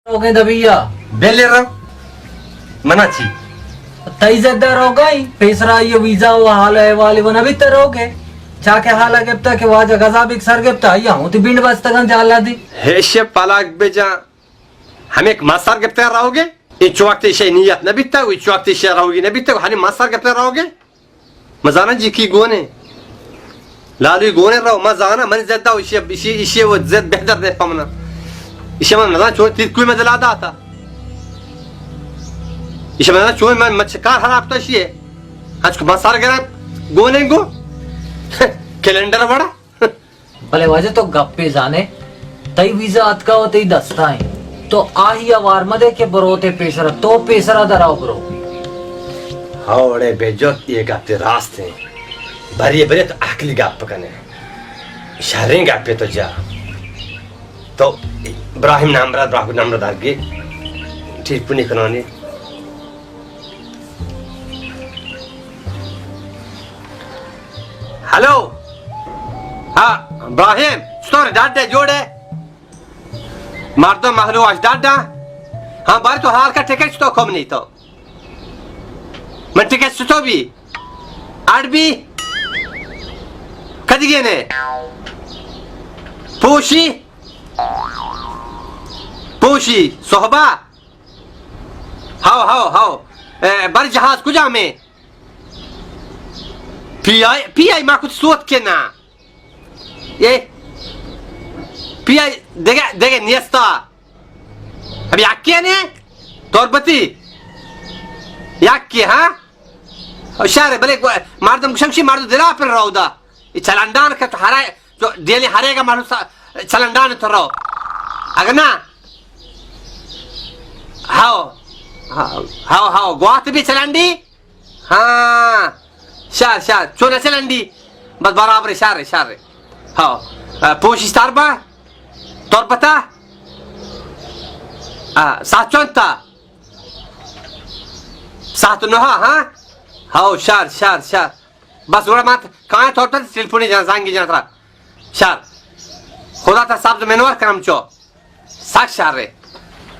روگے دبیا۔ بلے رو۔ منا چی؟ تئی زدہ روگا ہی، پیسرا آئی ویزا و حال احوال و نبیت روگے۔ چاکہ حالا گپتا کہ واجہ غذا بک سر گپتا، آئی ہوں تی بینڈ بستگاں جالا دی۔ ہیش پلاک بجا۔ ہمیں ما سر گپتا روگے؟ اچ وقت ایشی نیت نبیتا، و اچ وقت ایشی روگی نبیتا، و ہنی ما سر گپتا روگے؟ مزانا جی کی گونے۔ لالوی گونے رو، مزانا من زدہ و ایشی، ایشی، ایشی و زد بہتر دے پمنا۔ ایشی من مزانا چون تیر کوئی مزلا داتا۔ ایشی مزانا چون من مچ کار خراب تا شیے۔ اچ کو ما سر گرم گونے گو۔ کیلنڈر وڑا۔ بلے واجہ تو گپے زانے، تئی ویزا اتکا و تئی دستا ایں۔ تو آہی ء وار مدے کہ بروتے پیسرا، تو پیسرا درا و برو۔ ہاوڑے بے جت، یہ گپ راست ہیں۔ بری بری تو عقلی گپ کنے۔ شریں گپے تو جا۔ تو ابراہیم نمبر، ابراہیم نمبر درگی ٹیلیفونی کنانی۔ ہلو۔ ہاں، ابراہیم، چطور ہے؟ ڈاڈ ہے، جوڑ ہے؟ مردم مہلو اش ڈاڈا۔ ہاں، بارے تو حال کا ٹکٹ تو کم نہیں تو۔ من ٹکٹ تو بھی۔ اڑ بھی۔ کدی گئے نے؟ پوشی۔ پوشی۔ صحبہ۔ ہاو، ہاو، ہاو۔ اے، بر جہاز کجا میں؟ پی آئی، پی آئی ما کچھ سوت کے نا۔ اے، پی آئی دگہ، دگہ نیستا۔ اب یکی نے؟ تربتی۔ یکی، ہاں؟ او شہر، بلے گو-، مردم گشنگ شی مردم دلا پر رو دا۔ یہ چلندان کہ تو ہرا، جو ڈیلی ہرے گا مردم سا-، چلندان تو رو۔ اگر نا؟ ہاو۔ ہاو، ہاو، ہاو۔ گوات بھی چلندی؟ ہاں، شر، شر۔ چون چلندی؟ بس برابر، شر، شر۔ ہاں۔ آ، پوشش تربا؟ تربتا؟ آ، ساعت چنتا؟ ساعت نها، ہاں؟ ہاو، شر، شر، شر۔ بس گڑا ما کائیں تربتا، تلفونی جان، زنگی جان ترا۔ شر۔ خدا تا سبز منور کنم چو۔ سک شر ہے۔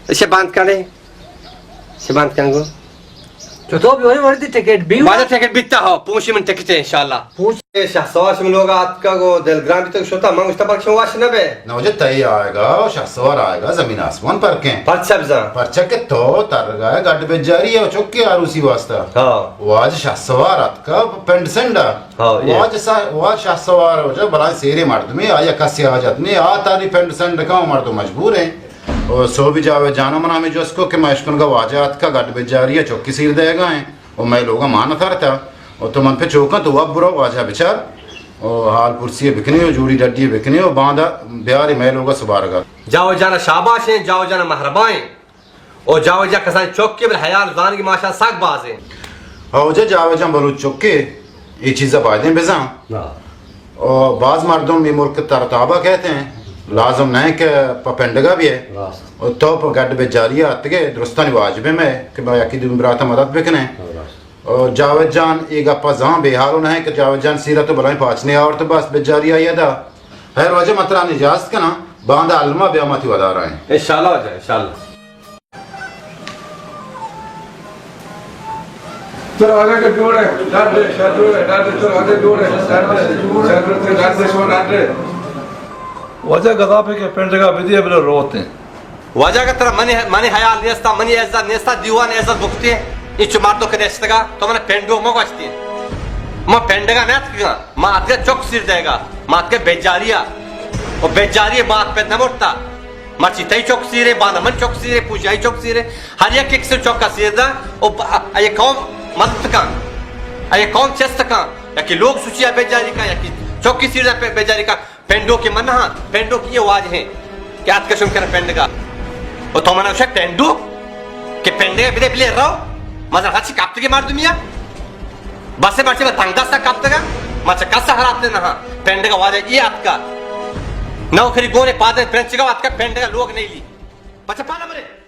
اسے بند کنے۔ اسے بند کن گو۔ تو تو بھی وہی وردی ٹکٹ بھی ہوا؟ واجہ ٹکٹ بیتا ہو، پوشی من ٹکٹ ہے انشاءاللہ۔ پوش۔ اے شہسوار شمی لوگ آتکا گو، دلگران بیتا شتا، من گشتا بلکہ شما واش نہ بے۔ نہ واجہ تئی آئے گا، شہسوار آئے گا، زمین آسمان پرکیں۔ پرچہ بزن۔ پرچہ کہ تو تر گئے گڈ بجاری ہے، چکی آروسی واسطہ۔ ہاں۔ واجہ شہسوار آتکا پنڈ سنڈا۔ ہاں، یہ۔ واجہ سا-، واجہ شہسوار واجہ بلائیں سیرے مردمے، آیا کسی حاجت نہیں، آ تاری پنڈ سنڈ کا مردم مجبور ہیں۔ او سوبی جاوید جانا منا ہمیں جست کو کہ ما اشکنگا واجہ آتکا گڈ بجاری ہے، چکی سیر دے گا ہیں۔ او مئے لوگا مان نہ ترتا۔ او تو من پہ چوکاں تو وب برو واجہ بچار۔ او حال پرسی بکنے او جوڑی ڈڈی بکنے او باندا بیاری مئے لوگا سبارگا۔ جاوید جانا شاباش ہیں، جاوید جانا مہربان ہیں۔ او جاوید جان کسان چوکی بل حیال زانگی ماشا سک بازیں۔ ہاں، واجہ جاوید جان بلوچ چکے، اے چیزا بایدیں بزاں۔ ہاں۔ او باز مردم اے ملک تر تابا کہتے ہیں، لازم نہیں کہ پہ پنڈگا بھی ہے۔ راست۔ او تو پہ گڈ بجاری آتگے، درستانی واجب ہے میں کہ با یکی دومی براتا مدد بکنے۔ ہاں، راست۔ او جاوید جان اے گپا زان بے حال نہ ہے کہ جاوید جان سیرت و بلائیں پاچنے آورت بس بجاری آئی دا۔ خیر واجہ من ترا اجازت کناں، باندا الما بیا ما تی ودار آئیں۔ انشاءاللہ واجہ، انشاءاللہ۔ ترا آگے کہ جوڑ ہے، ڈر دے، شر جوڑ ہے، ڈر دے، ترا آگے جوڑ ہے، ڈر دے، شر جوڑ ہے، ڈر دے، شر ڈر دے۔ واجہ گداپے کہ پنڈگا بدی بلے روت ہیں۔ واجہ اگہ ترا منی، منی حیال نیستا، منی عزت نیستا، دیوان عزت بکتے، انچو مردو کہ نشتگا، تو من پنڈو مگوشتی۔ ما پنڈگا نیتکگا، ما اتکا چک سیر دیگا، ما اتکا بیجاریا۔ و بیجاری بات پہ نمرتا۔ مرچی تئی چک سیرے، باندا من چک سیرے، پوشی آئی چک سیرے، ہر یک یک سر چکا سیر دا، و ب-، اے قوم مدد کن، اے قوم چست کن، یکی لوگ سوچی آ بیجاری کن، یکی چکی سیر دا پہ بیجاری کن۔ پنڈو کہ من ہاں، پنڈو کہ یہ واجہ ہیں کہ آتکا شم کرا پنڈگا۔ و تو منا گوشے پنڈو کہ پنڈگا بدے بلے رو، مزن ہرچی کپتگی مردمیا۔ بس مرچی من تنگ دستا کپتگا، من چہ کسا خراب نہ ہاں۔ پنڈگا واجہ یہ آتکا۔ نوکری گونے پادن پرنچگا آتکا پنڈگا لوگ نہیں لی۔ پچا پالا مرے۔